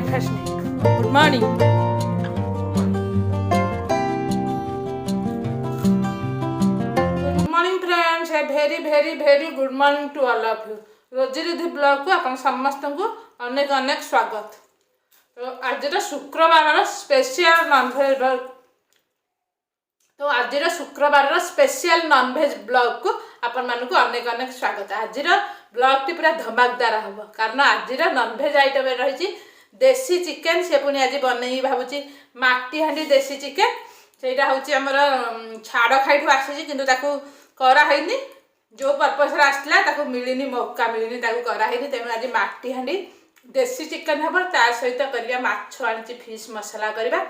Breakfast ନେଇ। Good morning. Good morning friends, a very very very good morning to all of you. Roji Ridhi ବ୍ଲଗ୍କୁ ଆପଣ ସମସ୍ତଙ୍କୁ ଅନେକ ଅନେକ ସ୍ୱାଗତ। ତ ଆଜିର ଶୁକ୍ରବାରର ସ୍ପେଶିଆଲ ନନଭେଜ୍, ତ ଆଜିର ଶୁକ୍ରବାରର ସ୍ପେଶିଆଲ ନନଭେଜ୍ ବ୍ଲଗ୍କୁ ଆପଣମାନଙ୍କୁ ଅନେକ ଅନେକ ସ୍ୱାଗତ। ଆଜିର ବ୍ଲଗ୍ଟି ପୁରା ଧମାକଦାର ହେବ, କାରଣ ଆଜିର ନନଭେଜ୍ ଆଇଟମ୍ ରହିଛି ଦେଶୀ ଚିକେନ୍। ସେ ପୁଣି ଆଜି ବନେଇବି ଭାବୁଛି ମାଟି ହାଣ୍ଡି ଦେଶୀ ଚିକେନ୍। ସେଇଟା ହେଉଛି ଆମର ଛାଡ଼ ଖାଇଠୁ ଆସିଛି, କିନ୍ତୁ ତାକୁ କରାହେଇନି। ଯେଉଁ ପର୍ପସ୍ରେ ଆସିଥିଲା ତାକୁ ମିଳିନି, ମୌକା ମିଳିନି, ତାକୁ କରାହେଇନି। ତେଣୁ ଆଜି ମାଟି ହାଣ୍ଡି ଦେଶୀ ଚିକେନ୍ ହେବ। ତା ସହିତ କରିବା ମାଛ ଆଣିଛି, ଫିସ୍ ମସଲା କରିବା,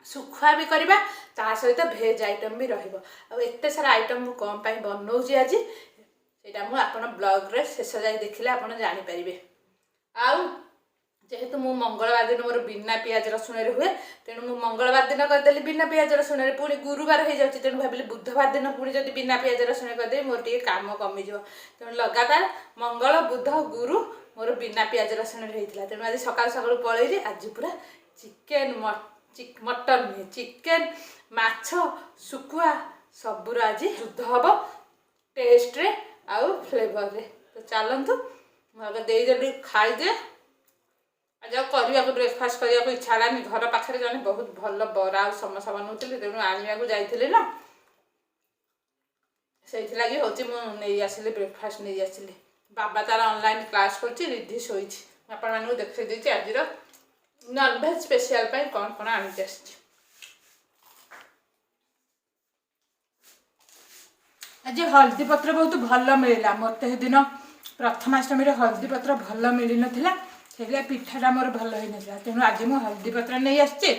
ଶୁଖୁଆ ବି କରିବା, ତା ସହିତ ଭେଜ୍ ଆଇଟମ୍ ବି ରହିବ। ଆଉ ଏତେ ସାରା ଆଇଟମ୍ ମୁଁ କ'ଣ ପାଇଁ ବନଉଛି ଆଜି, ସେଇଟା ମୁଁ ଆପଣ ବ୍ଲଗ୍ରେ ଶେଷ ଯାଇ ଦେଖିଲେ ଆପଣ ଜାଣିପାରିବେ। ଆଉ ଯେହେତୁ ମୁଁ ମଙ୍ଗଳବାର ଦିନ ମୋର ବିନା ପିଆଜ ରସୁଣରେ ହୁଏ, ତେଣୁ ମୁଁ ମଙ୍ଗଳବାର ଦିନ କରିଦେଲି ବିନା ପିଆଜ ରସୁଣରେ। ପୁଣି ଗୁରୁବାର ହେଇଯାଉଛି, ତେଣୁ ଭାବିଲି ବୁଧବାର ଦିନ ପୁଣି ଯଦି ବିନା ପିଆଜ ରସୁଣ କରିଦେବି, ମୋର ଟିକେ କାମ କମିଯିବ। ତେଣୁ ଲଗାତାର ମଙ୍ଗଳ, ବୁଧ, ଗୁରୁ ମୋର ବିନା ପିଆଜ ରସୁଣରେ ହେଇଥିଲା। ତେଣୁ ଆଜି ସକାଳୁ ସକାଳୁ ପଳେଇଲି। ଆଜି ପୁରା ଚିକେନ୍, ମଟନ୍ ନୁହେଁ, ଚିକେନ୍, ମାଛ, ଶୁଖୁଆ ସବୁର ଆଜି ଯୁଦ୍ଧ ହେବ ଟେଷ୍ଟରେ ଆଉ ଫ୍ଲେଭରରେ। ତ ଚାଲନ୍ତୁ, ମୁଁ ଆଗ ଦେଇଦେଲି, ଖାଇଦିଏ। ଆଜି ଆଉ କରିବାକୁ ବ୍ରେକଫାଷ୍ଟ କରିବାକୁ ଇଚ୍ଛା ହେଲାନି। ଘର ପାଖରେ ଜଣେ ବହୁତ ଭଲ ବରା ଆଉ ସମୋସା ବନଉଥିଲେ, ତେଣୁ ଆଣିବାକୁ ଯାଇଥିଲି ନା, ସେଇଥିଲାଗି ହେଉଛି ମୁଁ ନେଇ ଆସିଲି, ବ୍ରେକଫାଷ୍ଟ ନେଇ ଆସିଲି। ବାବା ତାର ଅନଲାଇନ୍ କ୍ଲାସ୍ କରୁଛି, ରିଧି ଶୋଇଛି। ମୁଁ ଆପଣମାନଙ୍କୁ ଦେଖାଇ ଦେଇଛି ଆଜିର ନନଭେଜ୍ ସ୍ପେଶିଆଲ ପାଇଁ କ'ଣ କ'ଣ ଆଣିକି ଆସିଛି। ଆଜି ହଳଦୀ ପତ୍ର ବହୁତ ଭଲ ମିଳିଲା ମୋତେ। ସେଦିନ ପ୍ରଥମାଷ୍ଟମୀରେ ହଳଦୀ ପତ୍ର ଭଲ ମିଳିନଥିଲା, ସେଥିଲାଗି ପିଠାଟା ମୋର ଭଲ ହେଇନଥିଲା। ତେଣୁ ଆଜି ମୁଁ ହଳଦୀ ପତ୍ର ନେଇ ଆସିଛି,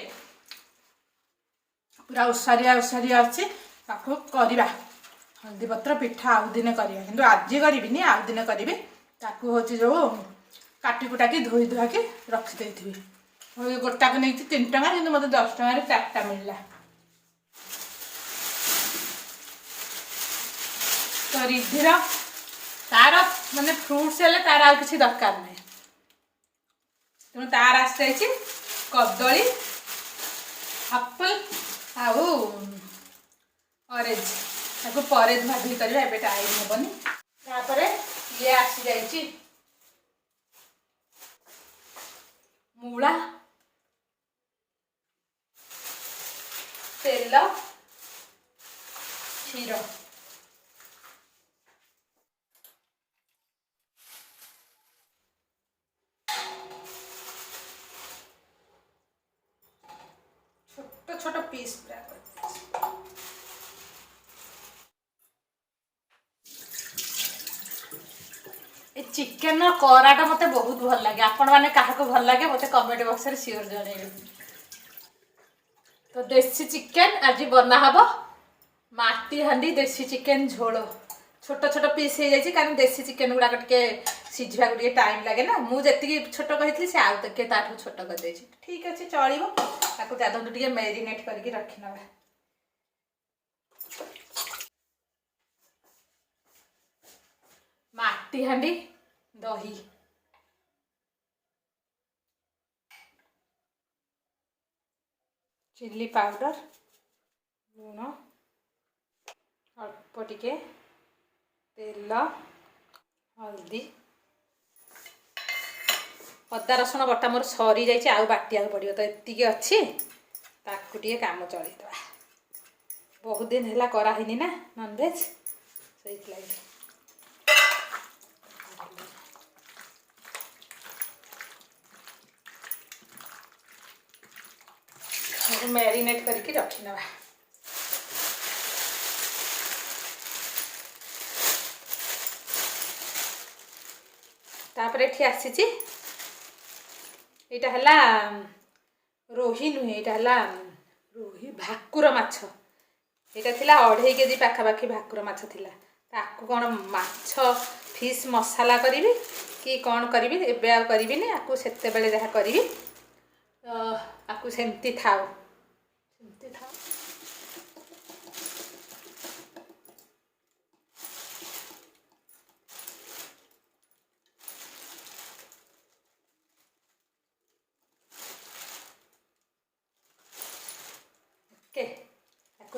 ପୁରା ଓସାରିଆ ଓସାରିଆ ଅଛି। ତାକୁ କରିବା ହଳଦୀ ପତ୍ର ପିଠା ଆଉ ଦିନେ କରିବା, କିନ୍ତୁ ଆଜି କରିବିନି, ଆଉ ଦିନେ କରିବି। ତାକୁ ହେଉଛି ଯେଉଁ କାଟି କୁଟାକି ଧୋଇ ଧୁଆକି ରଖିଦେଇଥିବି। ଗୋଟାକୁ ନେଇଛି 3 ଟଙ୍କା, କିନ୍ତୁ ମୋତେ 10 ଟଙ୍କାରେ ଚାରିଟା ମିଳିଲା। ତ ରିଧିର ତାର ମାନେ ଫ୍ରୁଟ୍ସ ହେଲେ ତାର ଆଉ କିଛି ଦରକାର ନାହିଁ। ତେଣୁ ତାର ଆସିଯାଇଛି କଦଳୀ, ଆପଲ୍ ଆଉ ଅରେଞ୍ଜ। ତାକୁ ପରେ ଧୁଆ ଧୁଇ କରିବା, ଏବେ ଟାଇମ୍ ହେବନି। ତାପରେ ଇଏ ଆସିଯାଇଛି ମୂଳା, ତେଲ, କ୍ଷୀର। ଛୋଟ ଛୋଟ ପିସ୍ ପୁରା କରିଦେଇଛି। ଏ ଚିକେନର କରାଟା ମୋତେ ବହୁତ ଭଲ ଲାଗେ। ଆପଣମାନେ କାହାକୁ ଭଲ ଲାଗେ, ମୋତେ କମେଣ୍ଟ ବକ୍ସରେ ସିଓର ଜଣେଇବେ। ତ ଦେଶୀ ଚିକେନ ଆଜି ବନା ହବ, ମାଟି ହାଣ୍ଡି ଦେଶୀ ଚିକେନ ଝୋଳ। ଛୋଟ ଛୋଟ ପିସ୍ ହେଇଯାଇଛି, କାରଣ ଦେଶୀ ଚିକେନ ଗୁଡ଼ାକ ଟିକେ ସିଝିବାକୁ ଟିକେ ଟାଇମ୍ ଲାଗେ ନା। ମୁଁ ଯେତିକି ଛୋଟ କହିଥିଲି, ସେ ଆଉ ଟିକେ ତାଠୁ ଛୋଟ କରିଦେଇଛି। ଠିକ୍ ଅଛି, ଚଳିବ। ତାକୁ ଚାଲନ୍ତୁ ଟିକେ ମ୍ୟାରିନେଟ୍ କରିକି ରଖିନେବା। ମାଟି ହାଣ୍ଡି ଦହି, ଚିଲି ପାଉଡ଼ର, ଲୁଣ, ଅଳ୍ପ ଟିକେ ତେଲ, ହଳଦୀ, ଅଦା ରସୁଣ ବଟା ମୋର ସରିଯାଇଛି, ଆଉ ବାଟିବାକୁ ପଡ଼ିବ। ତ ଏତିକି ଅଛି, ତାକୁ ଟିକେ କାମ ଚଳେଇଦେବା। ବହୁତ ଦିନ ହେଲା କରାହେଇନି ନା ନନଭେଜ୍, ସେଇଥିଲାଗି। ତାକୁ ମ୍ୟାରିନେଟ୍ କରିକି ରଖିନେବା। ତାପରେ ଏଠି ଆସିଛି, ଏଇଟା ହେଲା ରୋହି ନୁହେଁ, ଏଇଟା ହେଲା ରୋହି ଭାକୁର ମାଛ। ଏଇଟା ଥିଲା 2.5 କେଜି ପାଖାପାଖି ଭାକୁର ମାଛ ଥିଲା। ତାକୁ କ'ଣ ମାଛ ଫିସ୍ ମସଲା କରିବି କି କ'ଣ କରିବି, ଏବେ ଆଉ କରିବିନି, ଆକୁ ସେତେବେଳେ ଯାହା କରିବି। ତ ଆକୁ ସେମିତି ଥାଉ, ସେମିତି ଥାଉ।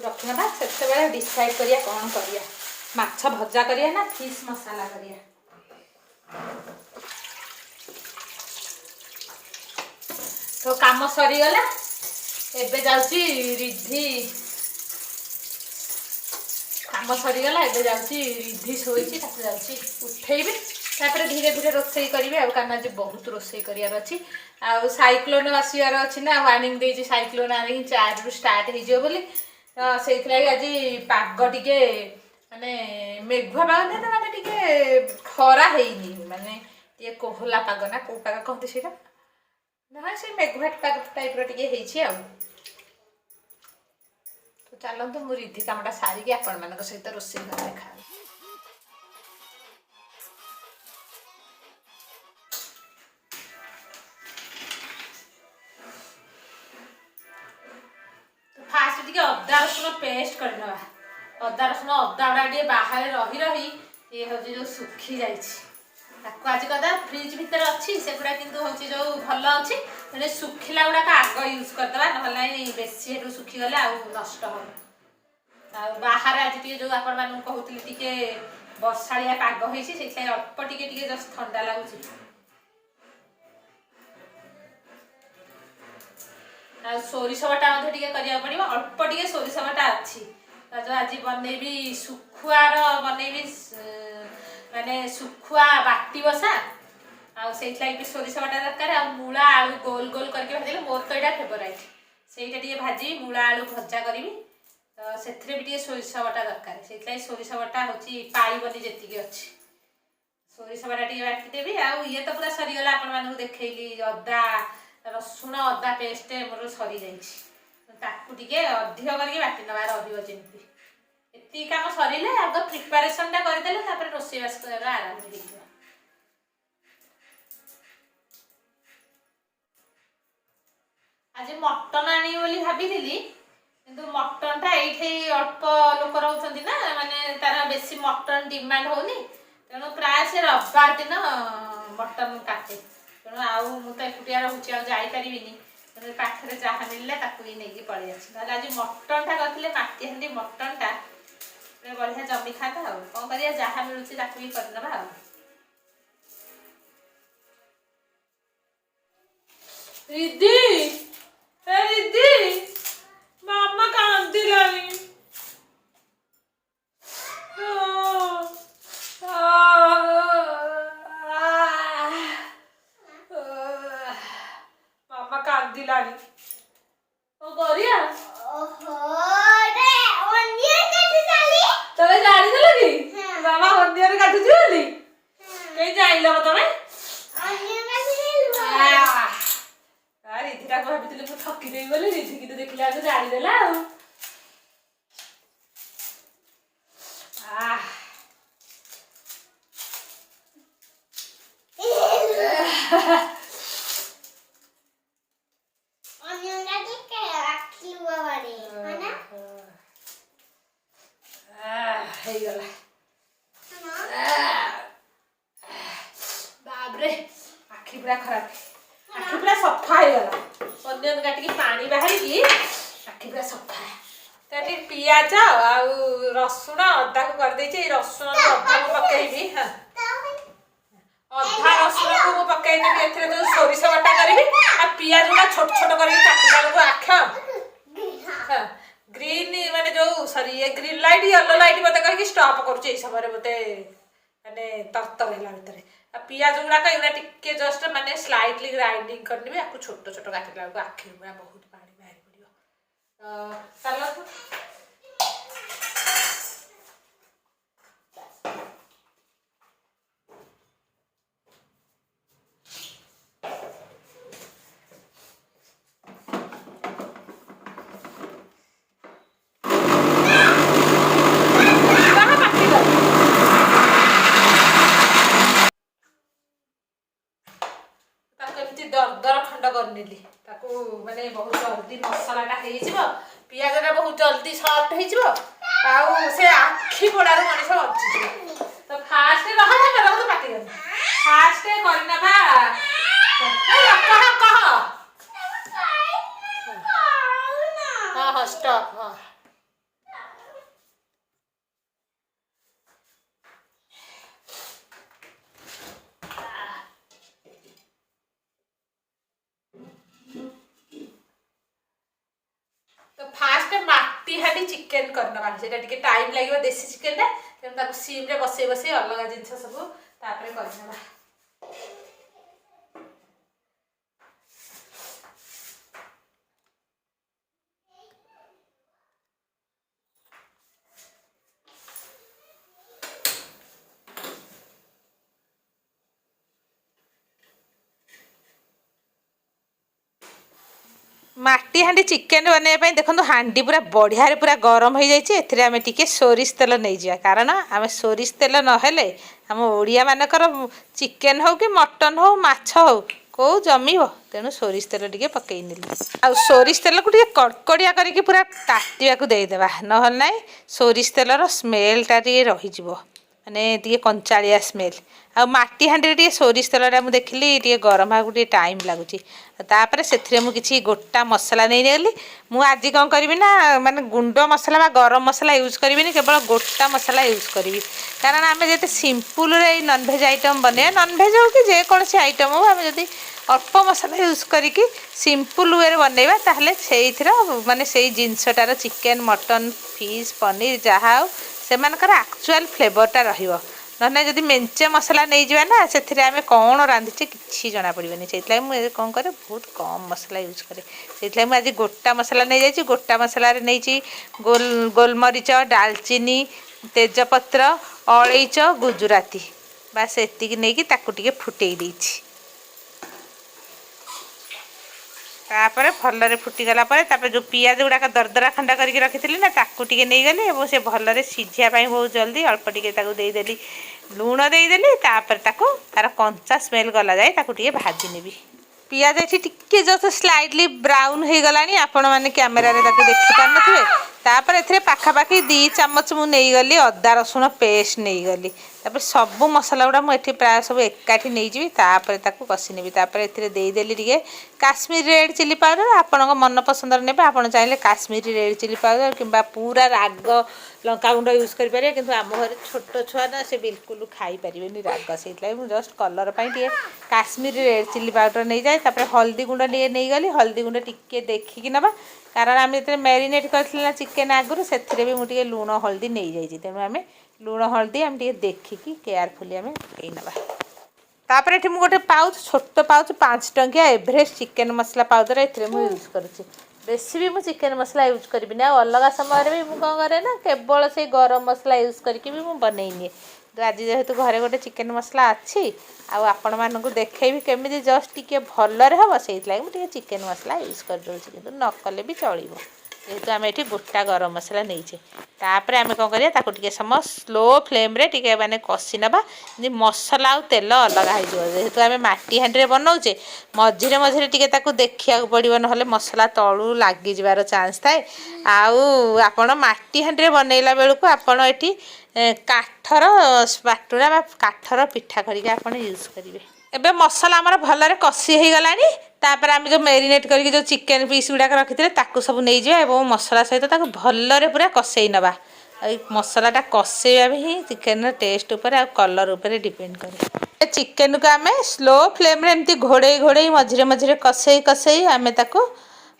ରଖିନେବା। ସେତେବେଳେ ଡିସାଇଡ଼୍ କରିବା କ'ଣ କରିବା, ମାଛ ଭଜା କରିବା ନା ଫିସ୍ ମସଲା କରିବା। ତ କାମ ସରିଗଲା। ଏବେ ଯାଉଛି ରିଦ୍ଧି, କାମ ସରିଗଲା, ଏବେ ଯାଉଛି ରିଦ୍ଧି ଶୋଇଛି, ତାକୁ ଯାଉଛି ଉଠେଇବି, ତାପରେ ଧୀରେ ଧୀରେ ରୋଷେଇ କରିବି ଆଉ, କାରଣ ଆଜି ବହୁତ ରୋଷେଇ କରିବାର ଅଛି। ଆଉ ସାଇକ୍ଲୋନ୍ ଆସିବାର ଅଛି ନା, ୱାର୍ଣ୍ଣିଂ ଦେଇଛି ସାଇକ୍ଲୋନ୍ ଆଣିକି 4ରୁ ଷ୍ଟାର୍ଟ ହେଇଯିବ ବୋଲି। ତ ସେଇଥିଲାଗି ଆଜି ପାଗ ଟିକେ ମାନେ ମେଘୁଆ ପାଗ ନୁହେଁ ତ, ମାନେ ଟିକେ ଖରା ହେଇନି, ମାନେ ଟିକେ କୋହଲା ପାଗ ନା କୋଉ ପାଗ କହନ୍ତି ସେଇଟା ନା, ସେ ମେଘୁଆ ପାଗ ଟାଇପ୍ର ଟିକେ ହେଇଛି ଆଉ। ତ ଚାଲନ୍ତୁ, ମୁଁ ରିଦ୍ଧି କାମଟା ସାରିକି ଆପଣମାନଙ୍କ ସହିତ ରୋଷେଇ ଘରେ ଦେଖା। ତ ଫାଷ୍ଟ ଟିକେ ଅଦା ରସୁଣ ପେଷ୍ଟ କରିନେବା। ଅଦା ରସୁଣ, ଅଦା ଗୁଡ଼ା ଟିକେ ବାହାରେ ରହି ରହି ଇଏ ହେଉଛି ଯେଉଁ ଶୁଖି ଯାଇଛି, ତାକୁ ଆଜି କଥା ଫ୍ରିଜ୍ ଭିତରେ ଅଛି ସେଗୁଡ଼ା, କିନ୍ତୁ ହେଉଛି ଯେଉଁ ଭଲ ଅଛି, ତେଣୁ ଶୁଖିଲା ଗୁଡ଼ାକ ଆଗ ୟୁଜ୍ କରିଦେବା, ନହେଲେ ନାହିଁ ବେଶୀ ହେଠୁ ଶୁଖିଗଲେ ଆଉ ନଷ୍ଟ ହେବ। ଆଉ ବାହାରେ ଆଜି ଟିକେ ଯେଉଁ ଆପଣମାନଙ୍କୁ କହୁଥିଲି ଟିକେ ବର୍ଷାଳିଆ ପାଗ ହେଇଛି, ସେଇଥିପାଇଁ ଅଳ୍ପ ଟିକେ ଟିକେ ଜଷ୍ଟ ଥଣ୍ଡା ଲାଗୁଛି। ଆଉ ସୋରିଷ ବଟା ମଧ୍ୟ ଟିକେ କରିବାକୁ ପଡ଼ିବ। ଅଳ୍ପ ଟିକେ ସୋରିଷ ବଟା ଅଛି। ତ ଯୋଉ ଆଜି ବନେଇବି ଶୁଖୁଆର ବନେଇବି, ମାନେ ଶୁଖୁଆ ବାଟି ବସା, ଆଉ ସେଇଥିଲାଗି ବି ସୋରିଷ ବଟା ଦରକାର। ଆଉ ମୂଳା ଆଳୁ ଗୋଲ ଗୋଲ କରିକି ଭାଜିଲେ, ମୋର ତ ଏଇଟା ଫେଭରାଇଟ୍, ସେଇଟା ଟିକେ ଭାଜିବି, ମୂଳା ଆଳୁ ଭଜା କରିବି, ତ ସେଥିରେ ବି ଟିକେ ସୋରିଷ ବଟା ଦରକାର। ସେଇଥିଲାଗି ସୋରିଷ ବଟା ହେଉଛି ପାଇବନି ଯେତିକି ଅଛି, ସୋରିଷ ବଟା ଟିକେ ବାଟିଦେବି। ଆଉ ଇଏ ତ ପୁରା ସରିଗଲା, ଆପଣମାନଙ୍କୁ ଦେଖେଇଲି, ଅଦା ରସୁଣ ଅଦା ପେଷ୍ଟ ମୋର ସରିଯାଇଛି। ତାକୁ ଟିକେ ଅଧିକ କରିକି ବାଟି ନେବା ରହିବ ଯେମିତି। ଏତିକି କାମ ସରିଲେ, ଆଗ ପ୍ରିପାରେସନଟା କରିଦେଲେ ତାପରେ ରୋଷେଇବାସ କରିବା ଆରାମ ହେଇଯିବ। ଆଜି ମଟନ ଆଣିବି ବୋଲି ଭାବିଥିଲି, କିନ୍ତୁ ମଟନଟା ଏଇଠି ଅଳ୍ପ ଲୋକ ରହୁଛନ୍ତି ନା, ମାନେ ତାର ବେଶୀ ମଟନ ଡିମାଣ୍ଡ ହଉନି, ତେଣୁ ପ୍ରାୟ ସେ ରବିବାର ଦିନ ମଟନ କାଟେ। ତେଣୁ ଆଉ ମୁଁ ତ ଏକୁଟିଆ ରହୁଛି, ଆଉ ଯାଇପାରିବିନି, ତେଣୁ ପାଖରେ ଯାହା ମିଳିଲା ତାକୁ ହିଁ ନେଇକି ପଳେଇ ଆସିଛି। ନହେଲେ ଆଜି ମଟନଟା କରିଥିଲେ ମାଟି ହାଣ୍ଡି ମଟନଟା ପୁରା ବଢ଼ିଆ ଜମିଥାନ୍ତା। ଆଉ କ'ଣ କରିବା, ଯାହା ମିଳୁଛି ତାକୁ ହିଁ କରିନେବା। ଆଉ ରିଦ୍ଧି, ଏ ରିଦ୍ଧି, ମାମା କାନ୍ଦିଲାଣି। ମାମା କାନ୍ଦିଲାଣି, କଣ କରିବା? ଓହୋ ରେ, ଅନିଅନ କାଟୁଚାଲି। ତମେ ଜାଣିଥିଲ କି? ହଁ। ମାମା ଅନିଅନ କାଟୁଛି ବୋଲି କେହି ଜାଣିଲ ତମେ? ଅନିଅନ କାଟୁଚାଲି। ରିଧିଟାକୁ ଭାବିଥିଲି ମୁଁ ଠକିଦେବି ବୋଲି, ରିଧି କିନ୍ତୁ ଦେଖିଲା ବେଳକୁ ଜାଣିଦେଲା। ଆଉ ଆଃ, ଅନିଅନ କାଟି ଆଖି ଲୁହ ବାହାରେ, ହଁ ନା? ଆଃ, ହେଇଗଲା। ହଁ। ବାପରେ, ଆଖି ପୁରା ଖରାପ, ଆଖି ପୁରା ସଫା ହେଇଗଲା। ଅନିଅନ କାଟିକି ପାଣି ବାହାରିକି ଆଖି ପୁରା ସଫା। ତ ଏଠି ପିଆଜ ଆଉ ରସୁଣ ଅଦାକୁ କରିଦେଇଛି। ଏଇ ରସୁଣ ଅଦାକୁ ପକେଇବି। ହଁ, ଅଧା ରସୁଣକୁ ମୁଁ ପକେଇଦେବି ଏଥିରେ, ଯୋଉ ସୋରିଷ ବଟା କରିବି। ଆଉ ପିଆଜ ଗୁଡ଼ା ଛୋଟ ଛୋଟ କରିକି କାଟିଲା ବେଳକୁ ଆଖ, ହଁ, ଗ୍ରୀନ୍ ମାନେ ଯୋଉ ସରି, ଇଏ ଗ୍ରୀନ୍ ଲାଇଟ୍ ୟେଲୋ ଲାଇଟ୍ ମତେ କହିକି ଷ୍ଟପ୍ କରୁଛି ଏଇ ସମୟରେ, ମତେ ମାନେ ତରତର ହେଲା ଭିତରେ। ଆଉ ପିଆଜ ଗୁଡ଼ାକ ଏଗୁଡ଼ା ଟିକେ ଜଷ୍ଟ ମାନେ ସ୍ଲାଇଟଲି ଗ୍ରାଇଣ୍ଡିଙ୍ଗ କରିନେବି। ଆକୁ ଛୋଟ ଛୋଟ କାଟିଲା ବେଳକୁ ଆଖିରୁ ପୁରା ବହୁତ ପାଣି ବାହାରି ପଡ଼ିବ। ତ ଚାଲନ୍ତୁ। ବାହା ପାଟି କର। ତାକୁ ଏମିତି ଦରଦର ଖଣ୍ଡ କରିନେଲି। ତାକୁ ମାନେ ବହୁତ ଜଲ୍ଦି ମସଲାଟା ହେଇଯିବ, ପିଆଜଟା ବହୁତ ଜଲ୍ଦି ସଫ୍ଟ ହେଇଯିବ, ଆଉ ସେ ଆଖି ପୋଡ଼ାରୁ ମଣିଷ ବଞ୍ଚିଯିବ। ତ ଫାଷ୍ଟ ରହ ରହ ରହ, ତ ପାଟି କରନି। ଫାଷ୍ଟ କରିନେବା। ଏ, କହ କହ। ହଁ ହଁ, ଷ୍ଟପ୍। ହଁ। ମାଟି ହାଣ୍ଡି ଚିକେନ୍ କରିନେବା। ସେଇଟା ଟିକେ ଟାଇମ୍ ଲାଗିବ ଦେଶୀ ଚିକେନଟା, ତେଣୁ ତାକୁ ସିମ୍ରେ ବସେଇ ବସେଇ ଅଲଗା ଜିନିଷ ସବୁ ତାପରେ କରିନେବା। ମାଟି ହାଣ୍ଡି ଚିକେନ୍ ବନେଇବା ପାଇଁ ଦେଖନ୍ତୁ, ହାଣ୍ଡି ପୁରା ବଢ଼ିଆରେ ପୁରା ଗରମ ହେଇଯାଇଛି। ଏଥିରେ ଆମେ ଟିକେ ସୋରିଷ ତେଲ ନେଇଯିବା, କାରଣ ଆମେ ସୋରିଷ ତେଲ ନହେଲେ ଆମ ଓଡ଼ିଆମାନଙ୍କର ଚିକେନ୍ ହଉ କି ମଟନ୍ ହଉ, ମାଛ ହଉ, କେଉଁ ଜମିବ? ତେଣୁ ସୋରିଷ ତେଲ ଟିକେ ପକେଇ ନେଲି। ଆଉ ସୋରିଷ ତେଲକୁ ଟିକେ କଡ଼କଡ଼ିଆ କରିକି ପୁରା ତାତିବାକୁ ଦେଇଦେବା, ନହେଲେ ନାହିଁ ସୋରିଷ ତେଲର ସ୍ମେଲଟା ଟିକେ ରହିଯିବ, ମାନେ ଟିକେ କଞ୍ଚାଳିଆ ସ୍ମେଲ୍। ଆଉ ମାଟି ହାଣ୍ଡିରେ ଟିକେ ସୋରିଷ ତେଲଟା ମୁଁ ଦେଖିଲି ଟିକେ ଗରମ ହେବାକୁ ଟିକେ ଟାଇମ୍ ଲାଗୁଛି। ତାପରେ ସେଥିରେ ମୁଁ କିଛି ଗୋଟା ମସଲା ନେଇଗଲି। ମୁଁ ଆଜି କ'ଣ କରିବି ନା, ମାନେ ଗୁଣ୍ଡ ମସଲା ବା ଗରମ ମସଲା ୟୁଜ୍ କରିବିନି, କେବଳ ଗୋଟା ମସଲା ୟୁଜ୍ କରିବି। କାରଣ ଆମେ ଯେତେ ସିମ୍ପୁଲରେ ଏଇ ନନଭେଜ୍ ଆଇଟମ୍ ବନେଇବା, ନନଭେଜ୍ ହଉ କି ଯେକୌଣସି ଆଇଟମ୍ ହଉ, ଆମେ ଯଦି ଅଳ୍ପ ମସଲା ୟୁଜ୍ କରିକି ସିମ୍ପୁଲ ୱେରେ ବନେଇବା, ତାହେଲେ ସେଇଥିର ମାନେ ସେଇ ଜିନିଷଟାର, ଚିକେନ୍, ମଟନ୍, ଫିସ୍, ପନିର ଯାହା ହଉ, ସେମାନଙ୍କର ଆକ୍ଚୁଆଲ୍ ଫ୍ଲେଭରଟା ରହିବ। ନହେଲେ ଯଦି ମେଞ୍ଚେ ମସଲା ନେଇଯିବା ନା, ସେଥିରେ ଆମେ କ'ଣ ରାନ୍ଧିଛେ କିଛି ଜଣାପଡ଼ିବନି। ସେଇଥିଲାଗି ମୁଁ କ'ଣ କରେ, ବହୁତ କମ୍ ମସଲା ୟୁଜ୍ କରେ। ସେଇଥିଲାଗି ମୁଁ ଆଜି ଗୋଟା ମସଲା ନେଇଯାଇଛି। ଗୋଟା ମସଲାରେ ନେଇଛି ଗୋଲମରିଚ, ଡାଲଚିନି, ତେଜପତ୍ର, ଅଳେଇଚ, ଗୁଜୁରାତି, ବାସ୍ ଏତିକି ନେଇକି ତାକୁ ଟିକେ ଫୁଟେଇ ଦେଇଛି। ତାପରେ ଭଲରେ ଫୁଟିଗଲା ପରେ, ତାପରେ ଯେଉଁ ପିଆଜ ଗୁଡ଼ାକ ଦରଦରା ଖଣ୍ଡ କରିକି ରଖିଥିଲି ନା, ତାକୁ ଟିକେ ନେଇଗଲି ଏବଂ ସେ ଭଲରେ ସିଝିବା ପାଇଁ ବହୁତ ଜଲ୍ଦି ଅଳ୍ପ ଟିକେ ତାକୁ ଦେଇଦେଲି, ଲୁଣ ଦେଇଦେଲି। ତାପରେ ତାକୁ ତାର କଞ୍ଚା ସ୍ମେଲ୍ ଗଲା ଯାଏ ତାକୁ ଟିକେ ଭାଜି ନେବି। ପିଆଜ ଏଠି ଟିକେ ଜଷ୍ଟ ସ୍ଲାଇଟଲି ବ୍ରାଉନ୍ ହେଇଗଲାଣି, ଆପଣମାନେ କ୍ୟାମେରାରେ ତାକୁ ଦେଖିପାରୁନଥିବେ। ତାପରେ ଏଥିରେ ପାଖାପାଖି 2 ଚାମଚ ମୁଁ ନେଇଗଲି ଅଦା ରସୁଣ ପେଷ୍ଟ ନେଇଗଲି। ତାପରେ ସବୁ ମସଲା ଗୁଡ଼ା ମୁଁ ଏଠି ପ୍ରାୟ ସବୁ ଏକାଠି ନେଇଯିବି, ତାପରେ ତାକୁ କଷି ନେବି। ତାପରେ ଏଥିରେ ଦେଇଦେଲି ଟିକେ କାଶ୍ମୀର ରେଡ଼୍ ଚିଲି ପାଉଡ଼ର। ଆପଣଙ୍କ ମନ ପସନ୍ଦରେ ନେବେ। ଆପଣ ଚାହିଁଲେ କାଶ୍ମୀର ରେଡ଼୍ ଚିଲି ପାଉଡ଼ର କିମ୍ବା ପୁରା ରାଗ ଲଙ୍କାଗୁଣ୍ଡ ୟୁଜ୍ କରିପାରିବେ। କିନ୍ତୁ ଆମ ଘରେ ଛୋଟ ଛୁଆ ନା, ସେ ବିଲକୁଲ ଖାଇପାରିବେନି ରାଗ। ସେଇଥିଲାଗି ମୁଁ ଜଷ୍ଟ କଲର୍ ପାଇଁ ଟିକେ କାଶ୍ମୀର ରେଡ଼୍ ଚିଲି ପାଉଡ଼ର ନେଇଯାଏ। ତାପରେ ହଳଦୀ ଗୁଣ୍ଡ ଟିକେ ନେଇଗଲି। ହଳଦୀ ଗୁଣ୍ଡ ଟିକେ ଦେଖିକି ନେବା, କାରଣ ଆମେ ଯେତେବେଳେ ମ୍ୟାରିନେଟ୍ କରିଥିଲେ ନା ଚିକେନ୍ ଆଗରୁ, ସେଥିରେ ବି ମୁଁ ଟିକେ ଲୁଣ ହଳଦୀ ନେଇଯାଇଛି। ତେଣୁ ଆମେ ଲୁଣ ହଳଦୀ ଆମେ ଟିକେ ଦେଖିକି କେୟାରଫୁଲି ଆମେ ପକେଇ ନେବା। ତାପରେ ଏଠି ମୁଁ ଗୋଟେ ପାଉଚ୍, ଛୋଟ ପାଉଚ୍, 5 ଟଙ୍କିଆ ଏଭରେଷ୍ଟ ଚିକେନ୍ ମସଲା ପାଉଡ଼ର ଏଥିରେ ମୁଁ ୟୁଜ୍ କରୁଛି। ବେଶୀ ବି ମୁଁ ଚିକେନ୍ ମସଲା ୟୁଜ୍ କରିବିନି। ଆଉ ଅଲଗା ସମୟରେ ବି ମୁଁ କ'ଣ କରେ ନା, କେବଳ ସେଇ ଗରମ ମସଲା ୟୁଜ୍ କରିକି ବି ମୁଁ ବନେଇ ନିଏ। କିନ୍ତୁ ଆଜି ଯେହେତୁ ଘରେ ଗୋଟେ ଚିକେନ୍ ମସଲା ଅଛି ଆଉ ଆପଣମାନଙ୍କୁ ଦେଖେଇବି କେମିତି ଜଷ୍ଟ ଟିକେ ଭଲରେ ହେବ, ସେଇଥିଲାଗି ମୁଁ ଟିକେ ଚିକେନ୍ ମସଲା ୟୁଜ୍ କରିଦେଉଛି। କିନ୍ତୁ ନ କଲେ ବି ଚଳିବ, ଯେହେତୁ ଆମେ ଏଠି ଗୋଟା ଗରମ ମସଲା ନେଇଛେ। ତାପରେ ଆମେ କ'ଣ କରିବା, ତାକୁ ଟିକେ ସମୟ ସ୍ଲୋ ଫ୍ଲେମ୍ରେ ଟିକେ ମାନେ କଷି ନେବା, ଯେମିତି ମସଲା ଆଉ ତେଲ ଅଲଗା ହେଇଯିବ। ଯେହେତୁ ଆମେ ମାଟି ହାଣ୍ଡିରେ ବନାଉଛେ, ମଝିରେ ମଝିରେ ଟିକେ ତାକୁ ଦେଖିବାକୁ ପଡ଼ିବ, ନହେଲେ ମସଲା ତଳୁ ଲାଗିଯିବାର ଚାନ୍ସ ଥାଏ। ଆଉ ଆପଣ ମାଟି ହାଣ୍ଡିରେ ବନେଇଲା ବେଳକୁ ଆପଣ ଏଠି କାଠର ସ୍ପାଟୁଲା ବା କାଠର ପିଠା କରିକି ଆପଣ ୟୁଜ୍ କରିବେ। ଏବେ ମସଲା ଆମର ଭଲରେ କଷି ହେଇଗଲାଣି। ତାପରେ ଆମେ ଯେଉଁ ମ୍ୟାରିନେଟ୍ କରିକି ଯେଉଁ ଚିକେନ୍ ପିସ୍ ଗୁଡ଼ାକ ରଖିଥିଲେ, ତାକୁ ସବୁ ନେଇଯିବା ଏବଂ ମସଲା ସହିତ ତାକୁ ଭଲରେ ପୁରା କଷେଇ ନେବା। ଆଉ ଏଇ ମସଲାଟା କଷେଇବା ବି ହିଁ ଚିକେନର ଟେଷ୍ଟ ଉପରେ ଆଉ କଲର୍ ଉପରେ ଡିପେଣ୍ଡ କରେ। ଚିକେନକୁ ଆମେ ସ୍ଲୋ ଫ୍ଲେମ୍ରେ ଏମିତି ଘୋଡ଼େଇ ଘୋଡ଼େଇ, ମଝିରେ ମଝିରେ କଷେଇ କଷେଇ ଆମେ ତାକୁ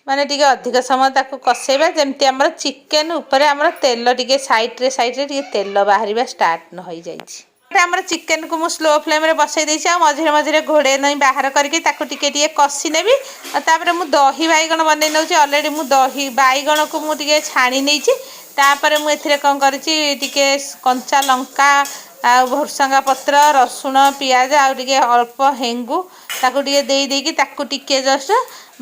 ମାନେ ଟିକେ ଅଧିକ ସମୟ ତାକୁ କଷେଇବା, ଯେମିତି ଆମର ଚିକେନ ଉପରେ ଆମର ତେଲ ଟିକେ ସାଇଡ଼୍ରେ ସାଇଡ଼୍ରେ ଟିକେ ତେଲ ବାହାରିବା ଷ୍ଟାର୍ଟ ନ ହେଇଯାଇଛି। ଆମର ଚିକେନକୁ ମୁଁ ସ୍ଲୋ ଫ୍ଲେମ୍ରେ ବସେଇ ଦେଇଛି ଆଉ ମଝିରେ ମଝିରେ ଘୋଡ଼େଇ ନେଇ ବାହାର କରିକି ତାକୁ ଟିକେ ଟିକେ କଷି ନେବି। ଆଉ ତାପରେ ମୁଁ ଦହି ବାଇଗଣ ବନେଇ ନେଉଛି। ଅଲରେଡ଼ି ମୁଁ ଦହି ବାଇଗଣକୁ ମୁଁ ଟିକେ ଛାଣି ନେଇଛି। ତାପରେ ମୁଁ ଏଥିରେ କ'ଣ କରିଛି, ଟିକେ କଞ୍ଚା ଲଙ୍କା ଆଉ ଭୃସଙ୍ଗା ପତ୍ର, ରସୁଣ, ପିଆଜ ଆଉ ଟିକେ ଅଳ୍ପ ହେଙ୍ଗୁ, ତାକୁ ଟିକେ ଦେଇ ଦେଇକି ତାକୁ ଟିକେ ଜଷ୍ଟ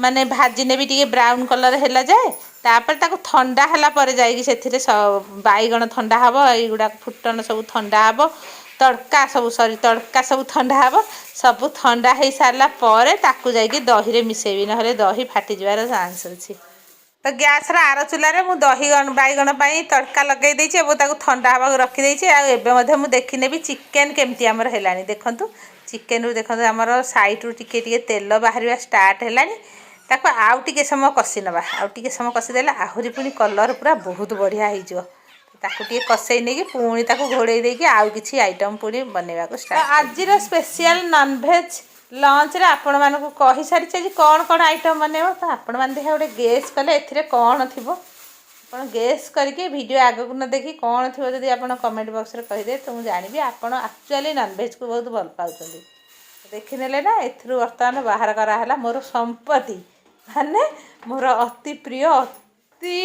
ମାନେ ଭାଜି ନେବି ଟିକେ ବ୍ରାଉନ୍ କଲର୍ ହେଲା ଯାଏ। ତାପରେ ତାକୁ ଥଣ୍ଡା ହେଲା ପରେ ଯାଇକି ସେଥିରେ ବାଇଗଣ ଥଣ୍ଡା ହେବ, ଏଇଗୁଡ଼ାକ ଫୁଟଣ ସବୁ ଥଣ୍ଡା ହେବ, ତଡ଼କା ସବୁ, ସରି, ତଡ଼କା ସବୁ ଥଣ୍ଡା ହେବ। ସବୁ ଥଣ୍ଡା ହେଇସାରିଲା ପରେ ତାକୁ ଯାଇକି ଦହିରେ ମିଶାଇବି, ନହେଲେ ଦହି ଫାଟିଯିବାର ଚାନ୍ସ ଅଛି। ତ ଗ୍ୟାସ୍ର ଆର ଚୁଲାରେ ମୁଁ ଦହି ବାଇଗଣ ପାଇଁ ତଡ଼କା ଲଗାଇ ଦେଇଛି ଏବଂ ତାକୁ ଥଣ୍ଡା ହେବାକୁ ରଖିଦେଇଛି। ଆଉ ଏବେ ମଧ୍ୟ ମୁଁ ଦେଖିନେବି ଚିକେନ୍ କେମିତି ଆମର ହେଲାଣି। ଦେଖନ୍ତୁ, ଚିକେନରୁ ଦେଖନ୍ତୁ, ଆମର ସାଇଡ଼ରୁ ଟିକେ ଟିକେ ତେଲ ବାହାରିବା ଷ୍ଟାର୍ଟ ହେଲାଣି। ତାକୁ ଆଉ ଟିକେ ସମୟ କଷି ନେବା। ଆଉ ଟିକେ ସମୟ କଷିଦେଲେ ଆହୁରି ପୁଣି କଲର୍ ପୁରା ବହୁତ ବଢ଼ିଆ ହେଇଯିବ। ତାକୁ ଟିକେ କଷେଇ ନେଇକି ପୁଣି ତାକୁ ଘୋଡ଼େଇ ଦେଇକି ଆଉ କିଛି ଆଇଟମ୍ ପୁଣି ବନେଇବାକୁ ଷ୍ଟାର୍ଟ। ଆଜିର ସ୍ପେଶିଆଲ ନନଭେଜ୍ ଲଞ୍ଚରେ ଆପଣମାନଙ୍କୁ କହିସାରିଛି ଆଜି କ'ଣ କ'ଣ ଆଇଟମ୍ ବନେଇବ। ତ ଆପଣମାନେ ଦେଖିବା ଗୋଟେ ଗେସ୍ କଲେ ଏଥିରେ କ'ଣ ଥିବ। ଆପଣ ଗେସ୍ କରିକି ଭିଡ଼ିଓ ଆଗକୁ ନ ଦେଖି କ'ଣ ଥିବ ଯଦି ଆପଣ କମେଣ୍ଟ ବକ୍ସରେ କହିଦେବେ, ତ ମୁଁ ଜାଣିବି ଆପଣ ଆକ୍ଚୁଆଲି ନନଭେଜ୍କୁ ବହୁତ ଭଲ ପାଉଛନ୍ତି। ଦେଖିନେଲେ ନା, ଏଥିରୁ ବର୍ତ୍ତମାନ ବାହାର କରାହେଲା ମୋର ସମ୍ପତ୍ତି, ମାନେ ମୋର ଅତି ପ୍ରିୟ, ଅତି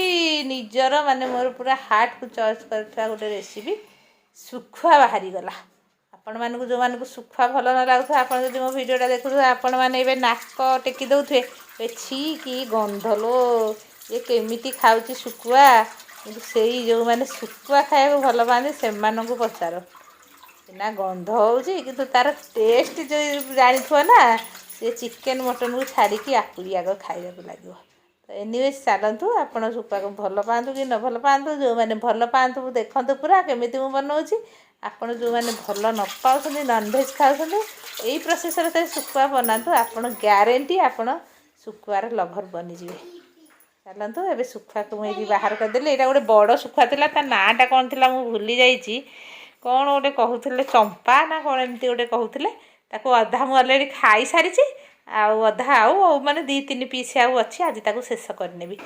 ନିଜର, ମାନେ ମୋର ପୁରା ହାର୍ଟକୁ ଟଚ୍ କରିଥିବା ଗୋଟେ ରେସିପି ଶୁଖୁଆ ବାହାରିଗଲା। ଆପଣମାନଙ୍କୁ ଯେଉଁମାନଙ୍କୁ ଶୁଖୁଆ ଭଲ ନ ଲାଗୁଥିବ, ଆପଣ ଯଦି ମୋ ଭିଡ଼ିଓଟା ଦେଖୁଥିବେ, ଆପଣମାନେ ଏବେ ନାକ ଟେକି ଦେଉଥିବେ, ଏ ଛି, କି ଗନ୍ଧ ଲୋ, ଇଏ କେମିତି ଖାଉଛି ଶୁଖୁଆ? କିନ୍ତୁ ସେଇ ଯେଉଁମାନେ ଶୁଖୁଆ ଖାଇବାକୁ ଭଲ ପାଆନ୍ତି, ସେମାନଙ୍କୁ ପଚାର। ସିନା ଗନ୍ଧ ହେଉଛି, କିନ୍ତୁ ତାର ଟେଷ୍ଟ ଯେଉଁ ଜାଣିଥିବ ନା, ସେ ଚିକେନ୍ ମଟନ୍କୁ ଛାଡ଼ିକି ଆକୁରି ଆଗ ଖାଇବାକୁ ଲାଗିବ। ତ ଏନିୱେଜ୍ ଚାଲନ୍ତୁ, ଆପଣ ଶୁଖୁଆକୁ ଭଲ ପାଆନ୍ତୁ କି ନ ଭଲ ପାଆନ୍ତୁ, ଯେଉଁମାନେ ଭଲ ପାଆନ୍ତୁ ଦେଖନ୍ତୁ ପୁରା କେମିତି ମୁଁ ବନଉଛି। ଆପଣ ଯେଉଁମାନେ ଭଲ ନ ପାଉଛନ୍ତି, ନନଭେଜ୍ ଖାଉଛନ୍ତି, ଏଇ ପ୍ରୋସେସ୍ରେ ଥରେ ଶୁଖୁଆ ବନାନ୍ତୁ, ଆପଣ ଗ୍ୟାରେଣ୍ଟି ଆପଣ ଶୁଖୁଆର ଲଭର୍ ବନିଯିବେ। ଚାଲନ୍ତୁ, ଏବେ ଶୁଖୁଆକୁ ମୁଁ ଏଇଠି ବାହାର କରିଦେଲି। ଏଇଟା ଗୋଟେ ବଡ଼ ଶୁଖୁଆ ଥିଲା, ତା ନାଁଟା କ'ଣ ଥିଲା ମୁଁ ଭୁଲି ଯାଇଛି। କ'ଣ ଗୋଟେ କହୁଥିଲେ, ଚମ୍ପା ନା କ'ଣ ଏମିତି ଗୋଟେ କହୁଥିଲେ ତାକୁ। ଅଧା ମୁଁ ଅଲରେଡ଼ି ଖାଇସାରିଛି, ଆଉ ଅଧା ଆଉ ମାନେ 2-3 ପିସ୍ ଆଉ ଅଛି। ଆଜି ତାକୁ ଶେଷ କରିନେବି।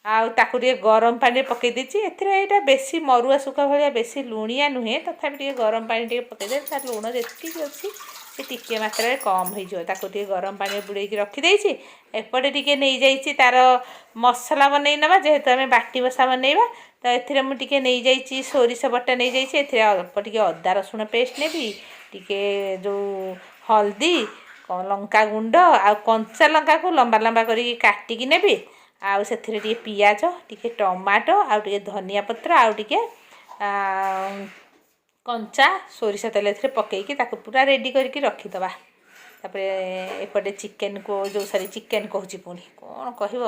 ଆଉ ତାକୁ ଟିକେ ଗରମ ପାଣିରେ ପକାଇ ଦେଇଛି। ଏଥିରେ ଏଇଟା ବେଶୀ ମରୁଆ ଶୁଖୁଆ ଭଳିଆ ବେଶୀ ଲୁଣିଆ ନୁହେଁ, ତଥାପି ଟିକେ ଗରମ ପାଣି ଟିକେ ପକାଇଦେଲେ ତାର ଲୁଣ ଯେତିକି ଅଛି ସେ ଟିକେ ମାତ୍ରାରେ କମ୍ ହେଇଯିବ। ତାକୁ ଟିକେ ଗରମ ପାଣିରେ ବୁଡ଼େଇକି ରଖିଦେଇଛି। ଏପଟେ ଟିକେ ନେଇଯାଇଛି, ତାର ମସଲା ବନେଇ ନେବା, ଯେହେତୁ ଆମେ ବାଟି ବସା ବନେଇବା। ତ ଏଥିରେ ମୁଁ ଟିକେ ନେଇଯାଇଛି ସୋରିଷ ବଟା ନେଇଯାଇଛି। ଏଥିରେ ଅଳ୍ପ ଟିକେ ଅଦା ରସୁଣ ପେଷ୍ଟ ନେବି, ଟିକେ ଯେଉଁ ହଳଦୀ, ଲଙ୍କା ଗୁଣ୍ଡ ଆଉ କଞ୍ଚା ଲଙ୍କାକୁ ଲମ୍ବା ଲମ୍ବା କରିକି କାଟିକି ନେବି। ଆଉ ସେଥିରେ ଟିକେ ପିଆଜ, ଟିକେ ଟମାଟୋ, ଆଉ ଟିକେ ଧନିଆ ପତ୍ର, ଆଉ ଟିକେ କଞ୍ଚା ସୋରିଷ ତେଲ ଏଥିରେ ପକାଇକି ତାକୁ ପୁରା ରେଡ଼ି କରିକି ରଖିଦେବା। ତାପରେ ଏପଟେ ଚିକେନକୁ, ଯେଉଁ ସରି, ଚିକେନ କହୁଛି, ପୁଣି କ'ଣ କହିବ,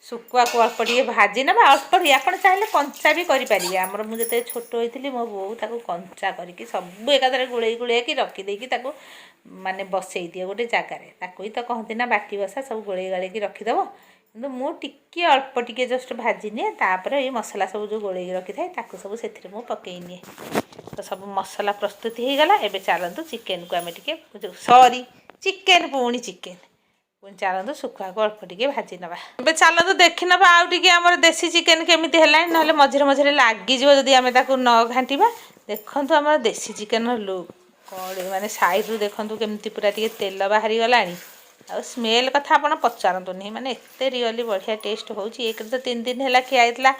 ଶୁଖୁଆକୁ ଅଳ୍ପ ଟିକେ ଭାଜି ନେବା। ଅଳ୍ପ ଟିକେ, ଆପଣ ଚାହିଁଲେ କଞ୍ଚା ବି କରିପାରିବେ। ଆମର ମୁଁ ଯେତେବେଳେ ଛୋଟ ହେଇଥିଲି, ମୋ ବୋଉ ତାକୁ କଞ୍ଚା କରିକି ସବୁ ଏକାଥରେ ଗୋଳେଇ ଗୋଳେଇକି ରଖିଦେଇକି ତାକୁ ମାନେ ବସେଇ ଦିଏ ଗୋଟେ ଜାଗାରେ। ତାକୁ ହିଁ ତ କହନ୍ତି ନା ବାଟି ବସା, ସବୁ ଗୋଳେଇ ଗାଳେଇକି ରଖିଦେବ। କିନ୍ତୁ ମୁଁ ଟିକେ ଅଳ୍ପ ଟିକେ ଜଷ୍ଟ ଭାଜି ନିଏ, ତାପରେ ଏଇ ମସଲା ସବୁ ଯେଉଁ ଗୋଳେଇକି ରଖିଥାଏ, ତାକୁ ସବୁ ସେଥିରେ ମୁଁ ପକାଇ ନିଏ। ତ ସବୁ ମସଲା ପ୍ରସ୍ତୁତି ହେଇଗଲା। ଏବେ ଚାଲନ୍ତୁ ଚିକେନକୁ ଆମେ ଟିକେ, ସରି, ଚିକେନ ପୁଣି ଚିକେନ ପୁଣି, ଚାଲନ୍ତୁ ଶୁଖୁଆକୁ ଅଳ୍ପ ଟିକେ ଭାଜି ନେବା। ଏବେ ଚାଲନ୍ତୁ ଦେଖିନେବା ଆଉ ଟିକେ ଆମର ଦେଶୀ ଚିକେନ କେମିତି ହେଲାଣି, ନହେଲେ ମଝିରେ ମଝିରେ ଲାଗିଯିବ ଯଦି ଆମେ ତାକୁ ନ ଘାଣ୍ଟିବା। ଦେଖନ୍ତୁ ଆମର ଦେଶୀ ଚିକେନର ଲୁକ୍ କ'ଣ, ମାନେ ସାଇଡ଼ରୁ ଦେଖନ୍ତୁ କେମିତି ପୁରା ଟିକେ ତେଲ ବାହାରିଗଲାଣି। ଆଉ ସ୍ମେଲ୍ କଥା ଆପଣ ପଚାରନ୍ତୁନି, ମାନେ ଏତେ ରିଅଲି ବଢ଼ିଆ ଟେଷ୍ଟ ହେଉଛି। ଏକରେ ତ 3 ଦିନ ହେଲା ଖିଆ ହେଇଥିଲା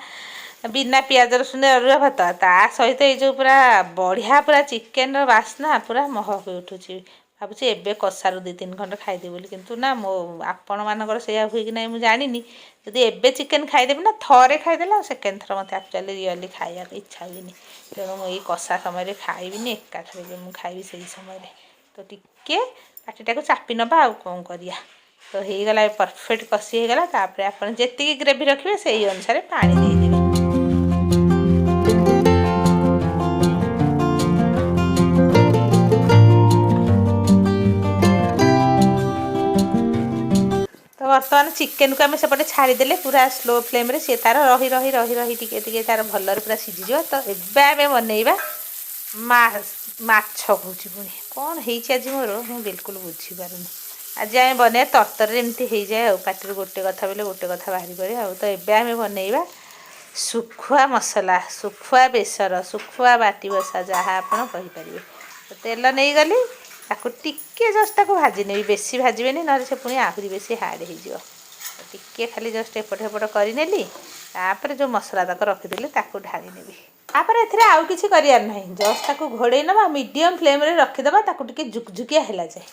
ବିନା ପିଆଜ ରସୁଣ ଅରୁଆ ଭାତ, ତା ସହିତ ଏଇ ଯେଉଁ ପୁରା ବଢ଼ିଆ ପୁରା ଚିକେନର ବାସ୍ନା ପୁରା ମହକି ଉଠୁଛି। ଭାବୁଛି ଏବେ କଷାରୁ 2-3 ଖଣ୍ଡ ଖାଇଦେବି ବୋଲି, କିନ୍ତୁ ନା, ମୋ ଆପଣମାନଙ୍କର ସେଇଆ ହୁଏ କି ନାହିଁ ମୁଁ ଜାଣିନି। ଯଦି ଏବେ ଚିକେନ ଖାଇଦେବି ନା, ଥରେ ଖାଇଦେଲେ ଆଉ ସେକେଣ୍ଡ ଥର ମୋତେ ଆକ୍ଚୁଆଲି ରିଅଲି ଖାଇବାକୁ ଇଚ୍ଛା ହୁଏନି। ତେଣୁ ମୁଁ ଏଇ କଷା ସମୟରେ ଖାଇବିନି, ଏକାଥରେ ମୁଁ ଖାଇବି ସେଇ ସମୟରେ। ତ ଟିକେ ପାଟିଟାକୁ ଚାପି ନେବା, ଆଉ କ'ଣ କରିବା? ତ ହେଇଗଲା, ପରଫେକ୍ଟ କଷି ହେଇଗଲା। ତାପରେ ଆପଣ ଯେତିକି ଗ୍ରେଭି ରଖିବେ, ସେଇ ଅନୁସାରେ ପାଣି ଦେଇଦେବେ। ତ ବର୍ତ୍ତମାନ ଚିକେନକୁ ଆମେ ସେପଟେ ଛାଡ଼ିଦେଲେ ପୁରା ସ୍ଲୋ ଫ୍ଲେମ୍ରେ, ସିଏ ତାର ରହି ରହି ରହି ରହି ଟିକେ ଟିକେ ତାର ଭଲରେ ପୁରା ସିଝିଯିବ। ତ ଏବେ ଆମେ ବନେଇବା ମାଛ କହୁଛି, ପୁଣି କ'ଣ ହେଇଛି ଆଜି ମୋର, ମୁଁ ବିଲକୁଲ ବୁଝିପାରୁନି। ଆଜି ଆମେ ବନେଇବା, ତରତରରେ ଏମିତି ହେଇଯାଏ, ଆଉ ପାଟିରୁ ଗୋଟେ କଥା ବୋଇଲେ ଗୋଟେ କଥା ବାହାରି ପଡ଼େ ଆଉ। ତ ଏବେ ଆମେ ବନେଇବା ଶୁଖୁଆ ମସଲା, ଶୁଖୁଆ ବେସର, ଶୁଖୁଆ ବାଟି ବସା, ଯାହା ଆପଣ କହିପାରିବେ। ତ ତେଲ ନେଇଗଲି, ତାକୁ ଟିକେ ଜଷ୍ଟ ତାକୁ ଭାଜି ନେବି। ବେଶୀ ଭାଜିବେନି, ନହେଲେ ସେ ପୁଣି ଆହୁରି ବେଶୀ ହାର୍ଡ଼ ହେଇଯିବ। ତ ଟିକେ ଖାଲି ଜଷ୍ଟ ଏପଟ ସେପଟ କରିନେଲି। ତାପରେ ଯେଉଁ ମସଲା ତକ ରଖିଥିଲି, ତାକୁ ଢାଳି ନେବି। ତାପରେ ଏଥିରେ ଆଉ କିଛି କରିବାର ନାହିଁ, ଜଷ୍ଟ ତାକୁ ଘୋଡ଼େଇ ନେବା, ମିଡ଼ିୟମ୍ ଫ୍ଲେମ୍ରେ ରଖିଦେବା ତାକୁ ଟିକେ ଜୁକଜୁକିଆ ହେଲା ଯାଏ।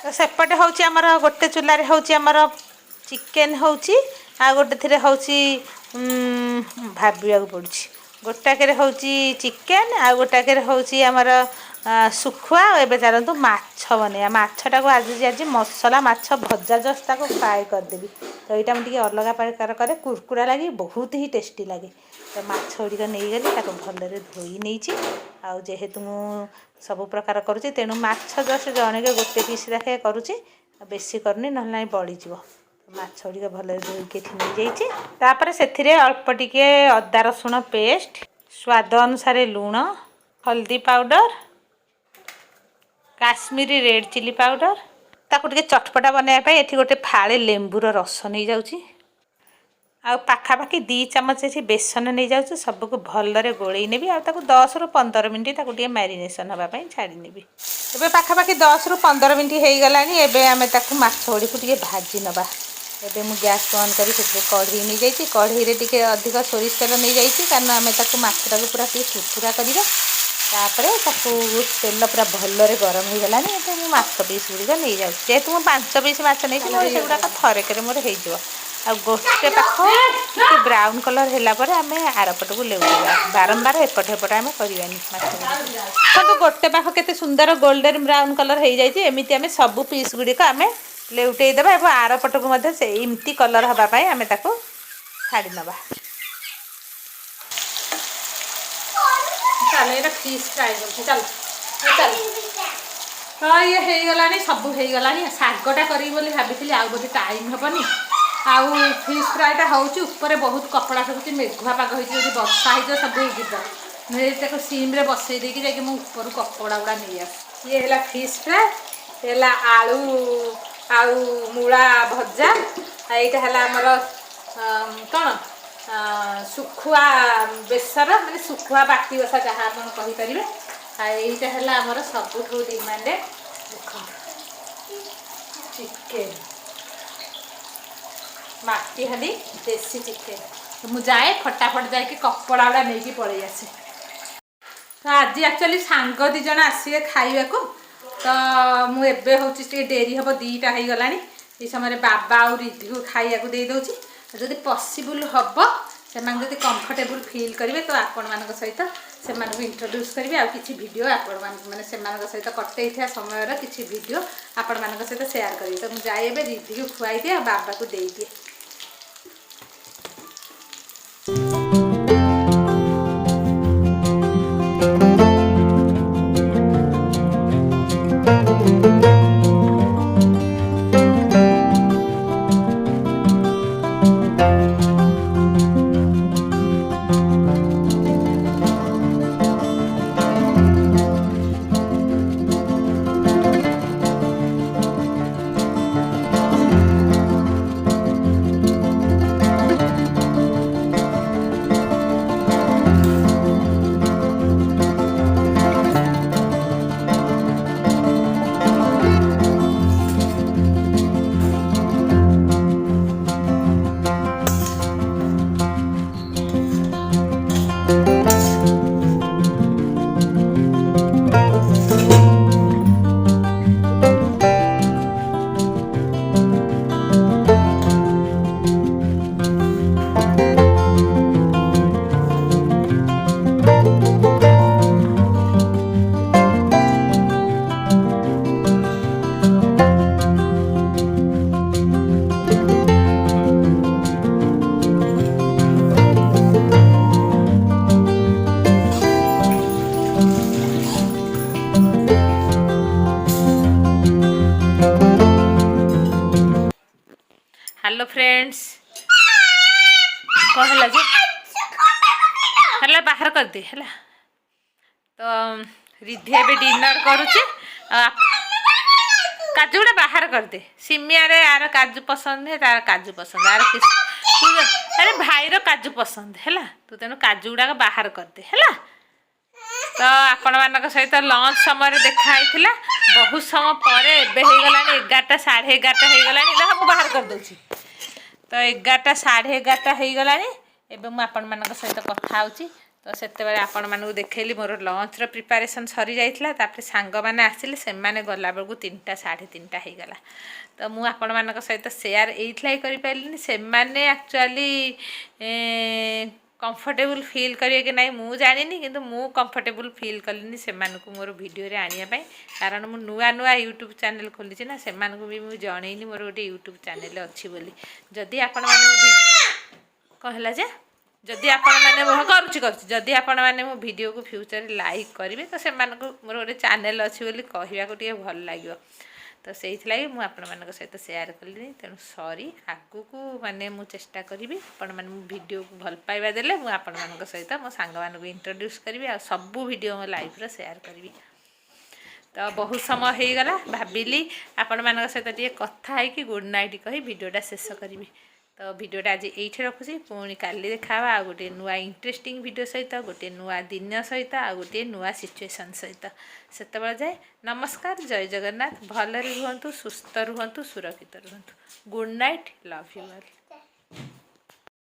ତ ସେପଟେ ହେଉଛି ଆମର ଗୋଟେ ଚୁଲାରେ ହେଉଛି ଆମର ଚିକେନ୍ ହେଉଛି, ଆଉ ଗୋଟେ ଥିରେ ହେଉଛି, ଭାବିବାକୁ ପଡ଼ୁଛି, ଗୋଟାକରେ ହେଉଛି ଚିକେନ୍ ଆଉ ଗୋଟାକରେ ହେଉଛି ଆମର ଶୁଖୁଆ। ଆଉ ଏବେ ଚାଲନ୍ତୁ ମାଛ ବନେଇବା। ମାଛଟାକୁ ଆଜି ଆଜି ମସଲା ମାଛ ଭଜା, ଜଷ୍ଟ ତାକୁ ଫ୍ରାଏ କରିଦେବି। ତ ଏଇଟା ମୁଁ ଟିକେ ଅଲଗା ପ୍ରକାର କରେ, କୁରକୁରା ଲାଗି ବହୁତ ହି ଟେଷ୍ଟି ଲାଗେ। ତ ମାଛ ଗୁଡ଼ିକ ନେଇଗଲି, ତାକୁ ଭଲରେ ଧୋଇ ନେଇଛି। ଆଉ ଯେହେତୁ ମୁଁ ସବୁ ପ୍ରକାର କରୁଛି, ତେଣୁ ମାଛ ଜଷ୍ଟ ଜଣକେ ଗୋଟେ ପିସ୍ ଲେଖାଏଁ କରୁଛି, ଆଉ ବେଶୀ କରୁନି, ନହେଲେ ନାହିଁ ବଳିଯିବ। ମାଛ ଗୁଡ଼ିକ ଭଲରେ ଧୋଇକି ଏଠି ନେଇଯାଇଛି। ତାପରେ ସେଥିରେ ଅଳ୍ପ ଟିକେ ଅଦା ରସୁଣ ପେଷ୍ଟ, ସ୍ୱାଦ ଅନୁସାରେ ଲୁଣ, ହଳଦୀ powder, Kashmiri red chilli powder. ତାକୁ ଟିକେ ଚଟପଟା ବନାଇବା ପାଇଁ ଏଠି ଗୋଟେ ଫାଳେ ଲେମ୍ବୁର ରସ ନେଇଯାଉଛି। ଆଉ ପାଖାପାଖି 2 ଚାମଚ ଏଠି ବେସନ ନେଇଯାଉଛି। ସବୁକୁ ଭଲରେ ଗୋଳେଇ ନେବି ଆଉ ତାକୁ 10ରୁ 15 ମିନିଟ୍ ତାକୁ ଟିକେ ମ୍ୟାରିନେସନ୍ ହେବା ପାଇଁ ଛାଡ଼ି ନେବି। ଏବେ ପାଖାପାଖି 10ରୁ 15 ମିନିଟ୍ ହେଇଗଲାଣି। ଏବେ ଆମେ ତାକୁ ମାଛ ଗୁଡ଼ିକୁ ଟିକେ ଭାଜି ନେବା। ଏବେ ମୁଁ ଗ୍ୟାସ୍ ଅନ୍ କରି ସେଥିରେ କଢ଼େଇ ନେଇଯାଇଛି। କଢ଼େଇରେ ଟିକେ ଅଧିକ ସୋରିଷ ତେଲ ନେଇଯାଇଛି, କାରଣ ଆମେ ତାକୁ ମାଛଟାକୁ ପୁରା ଟିକେ କୁରକୁରା କରିବା। ତାପରେ ତାକୁ ତେଲ ପୁରା ଭଲରେ ଗରମ ହେଇଗଲାଣି। ଏବେ ମୁଁ ମାଛ ପିସ୍ ଗୁଡ଼ିକ ନେଇଯାଉଛି। ଯେହେତୁ ମୁଁ ପାଞ୍ଚ ପିସ୍ ମାଛ ନେଇଛି, ମୋର ସେଗୁଡ଼ାକ ଥରକରେ ମୋର ହେଇଯିବ। ଆଉ ଗୋଟେ ପାଖ ଟିକେ ବ୍ରାଉନ୍ କଲର୍ ହେଲା ପରେ ଆମେ ଆରପଟକୁ ଲେଉଟିବା। ବାରମ୍ବାର ଏପଟ ସେପଟ ଆମେ କରିବାନି ମାଛ। ଦେଖନ୍ତୁ, ଗୋଟେ ପାଖ କେତେ ସୁନ୍ଦର ଗୋଲ୍ଡେନ୍ ବ୍ରାଉନ୍ କଲର୍ ହେଇଯାଇଛି। ଏମିତି ଆମେ ସବୁ ପିସ୍ ଗୁଡ଼ିକ ଆମେ ଲେଉଟେଇ ଦେବା ଏବଂ ଆର ପଟକୁ ମଧ୍ୟ ସେ ଏମିତି କଲର୍ ହେବା ପାଇଁ ଆମେ ତାକୁ ଛାଡ଼ି ନେବା। ଚାଲ, ଏଇଟା ଫିସ୍ ଫ୍ରାଏ କରୁଛି। ଚାଲ ଏ ଚାଲ। ହଁ, ଇଏ ହେଇଗଲାଣି, ସବୁ ହେଇଗଲାଣି। ଶାଗଟା କରିବି ବୋଲି ଭାବିଥିଲି, ଆଉ ବୋଧେ ଟାଇମ୍ ହେବନି। ଆଉ ଫିସ୍ ଫ୍ରାଏଟା ହେଉଛି। ଉପରେ ବହୁତ କପଡ଼ା ସବୁଛି। ମେଘୁଆ ପାଗ ହେଇଛି, ଯଦି ବର୍ଷା ହେଇଯିବ ସବୁ ହେଇଯିବ। ମୁଁ ତାକୁ ସିମ୍ରେ ବସେଇ ଦେଇକି ଯାଇକି ମୁଁ ଉପରୁ କପଡ଼ା ଗୁଡ଼ା ନେଇ ଆସେ। ଇଏ ହେଲା ଫିସ୍ ଫ୍ରାଏ, ହେଲା ଆଳୁ ଆଉ ମୂଳା ଭଜା, ଆଉ ଏଇଟା ହେଲା ଆମର କ'ଣ ଶୁଖୁଆ ବେସର, ମାନେ ଶୁଖୁଆ ବାଟି ବସା, ଯାହା ଆପଣ କହିପାରିବେ। ଆଉ ଏଇଟା ହେଲା ଆମର ସବୁଠୁ ଡିମାଣ୍ଡ, ଦେଖନ୍ତୁ, ଚିକେନ୍, ମାଟି ହାଣ୍ଡି ଦେଶୀ ଚିକେନ୍। ମୁଁ ଯାଏ ଫଟାଫଟ ଯାଇକି କପଡ଼ା ଗୁଡ଼ା ନେଇକି ପଳେଇ ଆସେ। ତ ଆଜି ଆକ୍ଚୁଆଲି ସାଙ୍ଗ 2 ଜଣ ଆସିବେ ଖାଇବାକୁ। ତ ମୁଁ ଏବେ ହେଉଛି ଟିକେ ଡେରି ହେବ, 2ଟା ହେଇଗଲାଣି। ଏଇ ସମୟରେ ବାବା ଆଉ ରିଧିକୁ ଖାଇବାକୁ ଦେଇଦେଉଛି। ଯଦି ପସିବୁଲ୍ ହେବ, ସେମାନେ ଯଦି କମ୍ଫର୍ଟେବୁଲ୍ ଫିଲ୍ କରିବେ, ତ ଆପଣମାନଙ୍କ ସହିତ ସେମାନଙ୍କୁ ଇଣ୍ଟ୍ରୋଡ୍ୟୁସ୍ କରିବି ଆଉ କିଛି ଭିଡ଼ିଓ ଆପଣମାନଙ୍କୁ, ମାନେ ସେମାନଙ୍କ ସହିତ କଟେଇଥିବା ସମୟର କିଛି ଭିଡ଼ିଓ ଆପଣମାନଙ୍କ ସହିତ ସେୟାର କରିବି। ତ ମୁଁ ଯାଇ ଏବେ ରିଧିକୁ ଖୁଆଇଦିଏ ଆଉ ବାବାକୁ ଦେଇଦିଏ। ହ୍ୟାଲୋ ଫ୍ରେଣ୍ଡସ୍, କ'ଣ ହେଲା ଯେ? ହେଲା, ବାହାର କରିଦେ। ହେଲା ତ, ରିଧି ଏବେ ଡିନର୍ କରୁଛି। ଆଉ କାଜୁ ଗୁଡ଼ା ବାହାର କରିଦେ। ସିମିଆରେ ଆର କାଜୁ ପସନ୍ଦ ନୁହେଁ, ତାର କାଜୁ ପସନ୍ଦ। ଆର ଆରେ ଭାଇର କାଜୁ ପସନ୍ଦ ହେଲା। ତୁ ତେଣୁ କାଜୁ ଗୁଡ଼ାକ ବାହାର କରିଦେ। ହେଲା ତ, ଆପଣମାନଙ୍କ ସହିତ ଲଞ୍ଚ ସମୟରେ ଦେଖା ହେଇଥିଲା ବହୁତ ସମୟ ପରେ। ଏବେ ହେଇଗଲାଣି 11ଟା, 11:30 ହେଇଗଲାଣି। ରହ, ମୁଁ ବାହାର କରିଦେଉଛି। ତ 11ଟା, 11:30 ହେଇଗଲାଣି। ଏବେ ମୁଁ ଆପଣମାନଙ୍କ ସହିତ କଥା ହେଉଛି। ତ ସେତେବେଳେ ଆପଣମାନଙ୍କୁ ଦେଖେଇଲି, ମୋର ଲଞ୍ଚର ପ୍ରିପାରେସନ୍ ସରିଯାଇଥିଲା। ତାପରେ ସାଙ୍ଗମାନେ ଆସିଲେ, ସେମାନେ ଗଲାବେଳକୁ 3ଟା, 3:30 ହେଇଗଲା। ତ ମୁଁ ଆପଣମାନଙ୍କ ସହିତ ସେୟାର ଏଇଥିଲାଗି କରିପାରିଲିନି, ସେମାନେ ଆକ୍ଚୁଆଲି କମ୍ଫର୍ଟେବୁଲ୍ ଫିଲ୍ କରିବେ କି ନାହିଁ ମୁଁ ଜାଣିନି, କିନ୍ତୁ ମୁଁ କମ୍ଫର୍ଟେବୁଲ୍ ଫିଲ୍ କଲିନି ସେମାନଙ୍କୁ ମୋର ଭିଡ଼ିଓରେ ଆଣିବା ପାଇଁ, କାରଣ ମୁଁ ନୂଆ ନୂଆ ୟୁଟ୍ୟୁବ୍ ଚ୍ୟାନେଲ୍ ଖୋଲିଛି ନା। ସେମାନଙ୍କୁ ବି ମୁଁ ଜଣେଇନି ମୋର ଗୋଟେ ୟୁଟ୍ୟୁବ୍ ଚ୍ୟାନେଲ୍ ଅଛି ବୋଲି। ଯଦି ଆପଣମାନେ, କ'ଣ ହେଲା ଯେ? ଯଦି ଆପଣମାନେ, କରୁଛି କରୁଛି, ଯଦି ଆପଣମାନେ ମୋ ଭିଡ଼ିଓକୁ ଫ୍ୟୁଚରରେ ଲାଇକ୍ କରିବେ, ତ ସେମାନଙ୍କୁ ମୋର ଗୋଟେ ଚ୍ୟାନେଲ୍ ଅଛି ବୋଲି କହିବାକୁ ଟିକେ ଭଲ ଲାଗିବ। ତ ସେଇଥିଲାଗି ମୁଁ ଆପଣମାନଙ୍କ ସହିତ ସେୟାର କଲିନି। ତେଣୁ ସରି। ଆଗକୁ ମାନେ ମୁଁ ଚେଷ୍ଟା କରିବି, ଆପଣମାନେ ମୋ ଭିଡ଼ିଓକୁ ଭଲ ପାଇବା ଦେଲେ ମୁଁ ଆପଣମାନଙ୍କ ସହିତ ମୋ ସାଙ୍ଗମାନଙ୍କୁ ଇଣ୍ଟ୍ରୋଡ୍ୟୁସ୍ କରିବି ଆଉ ସବୁ ଭିଡ଼ିଓ ମୋ ଲାଇଫ୍ର ସେୟାର କରିବି। ତ ବହୁତ ସମୟ ହେଇଗଲା, ଭାବିଲି ଆପଣମାନଙ୍କ ସହିତ ଟିକେ କଥା ହେଇକି ଗୁଡ଼୍ ନାଇଟ୍ କହି ଭିଡ଼ିଓଟା ଶେଷ କରିବି। ତ ତ ଭିଡ଼ିଓଟା ଆଜି ଏଇଠି ରଖୁଛି। ପୁଣି କାଲି ଦେଖା ହେବା ଆଉ ଗୋଟିଏ ନୂଆ ଇଣ୍ଟରେଷ୍ଟିଂ ଭିଡ଼ିଓ ସହିତ, ଗୋଟିଏ ନୂଆ ଦିନ ସହିତ ଆଉ ଗୋଟିଏ ନୂଆ ସିଚୁଏସନ୍ ସହିତ। ସେତେବେଳେ ଯାଏ ନମସ୍କାର, ଜୟ ଜଗନ୍ନାଥ। ଭଲରେ ରୁହନ୍ତୁ, ସୁସ୍ଥ ରୁହନ୍ତୁ, ସୁରକ୍ଷିତ ରୁହନ୍ତୁ। Good night, love you all.